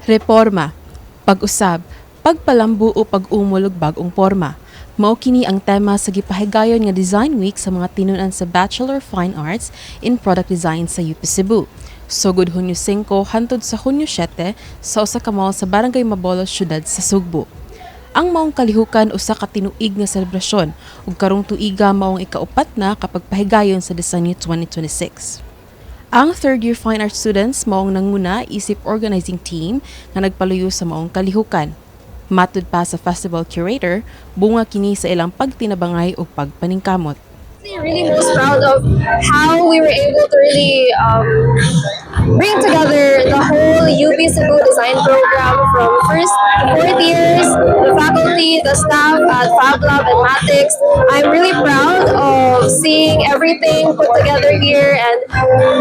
Reporma, pag-usab, pagpalambo o pag-umol og bag-ong porma. Mao kini ang tema sa gipahigayon nga Design Week sa mga tinunan sa Bachelor of Fine Arts in Product Design sa UP Cebu. Sugod Hunyo 5 hantod sa Hunyo 7 sa usa ka mall sa Barangay Mabolo, syudad sa Sugbo. Ang maong kalihukan usa ka tinuig nga selebrasyon ug karong tuiga maong ikaupat na kapag pahigayon sa Design Week 2026. Ang third year fine arts students maong nanguna isip organizing team nga nagpaluyo sa maong kalihukan. Matud pa sa festival curator, bunga kini sa ilang pagtinabangay ug pagpaningkamot. Really most proud of how we were able to really bring together the whole UP Cebu design program from first to fourth years, the faculty, the staff at Fab Lab and Matics. I'm really proud of seeing everything put together here and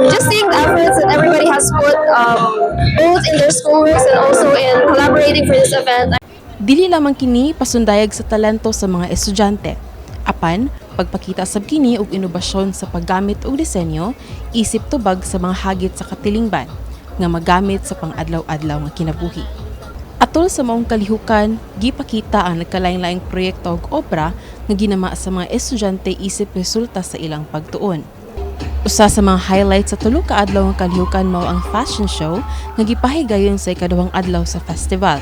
just seeing the efforts that everybody has put both in their schoolworks and also in collaborating for this event. Dili lamang kini pasundayag sa talento sa mga estudyante. Apan, pagpakita sab kini og inobasyon sa paggamit og disenyo isip tubag sa mga hagit sa katilingban nga magamit sa pang-adlaw-adlaw nga kinabuhi. Atol sa maong kalihukan, gipakita ang nagkalain-laing proyekto ug obra nga ginama sa mga estudyante isip resulta sa ilang pagtuon. Usa sa mga highlights sa tulo ka adlaw nga kalihukan mao ang fashion show nga gipahigayon sa ikaduhang adlaw sa festival.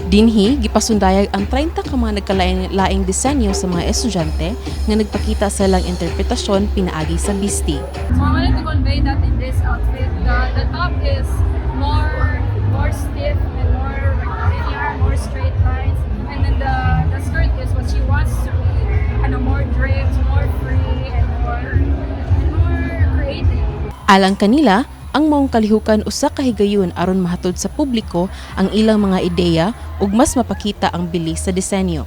Dinhi gipasundayag ang 30 ka mga nagkalain-laing disenyo sa mga estudyante nga nagpakita sa ilang interpretasyon pinaagi sa bisti. So I wanted to convey that in this outfit. The top is more stiff and more rectilinear, more straight lines. And then the skirt is what she wants to be, kind of more draped, more free, and more creative. Alang kanila, ang maong kalihukan usa ka higayon aron mahatod sa publiko ang ilang mga ideya ug mas mapakita ang bilis sa disenyo.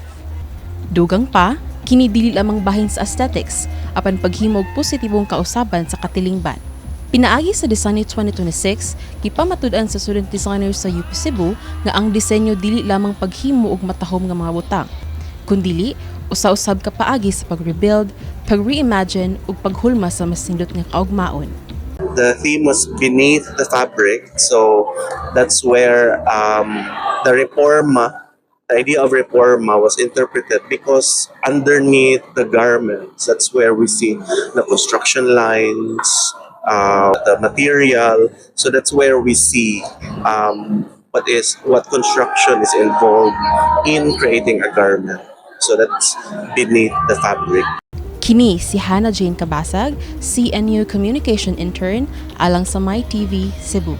Dugang pa, kini dili lamang bahin sa aesthetics apan paghimog positibong kausaban sa katilingban. Pinaagi sa Design 2026, gipamatud-an sa student designers sa UP Cebu nga ang disenyo dili lamang paghimo og matahom nga mga butang, kundili usa-usab ka paagi sa pag-rebuild, pag-reimagine ug paghulma sa mas nindot nga kaugmaon. The theme was "Beneath the Fabric." So that's where the idea of reforma was interpreted because underneath the garments, that's where we see the construction lines, the material. So that's where we see what construction is involved in creating a garment. So that's beneath the fabric. Kini si Hannah Jane Kabasag, CNU Communication Intern, alang sa My TV Cebu.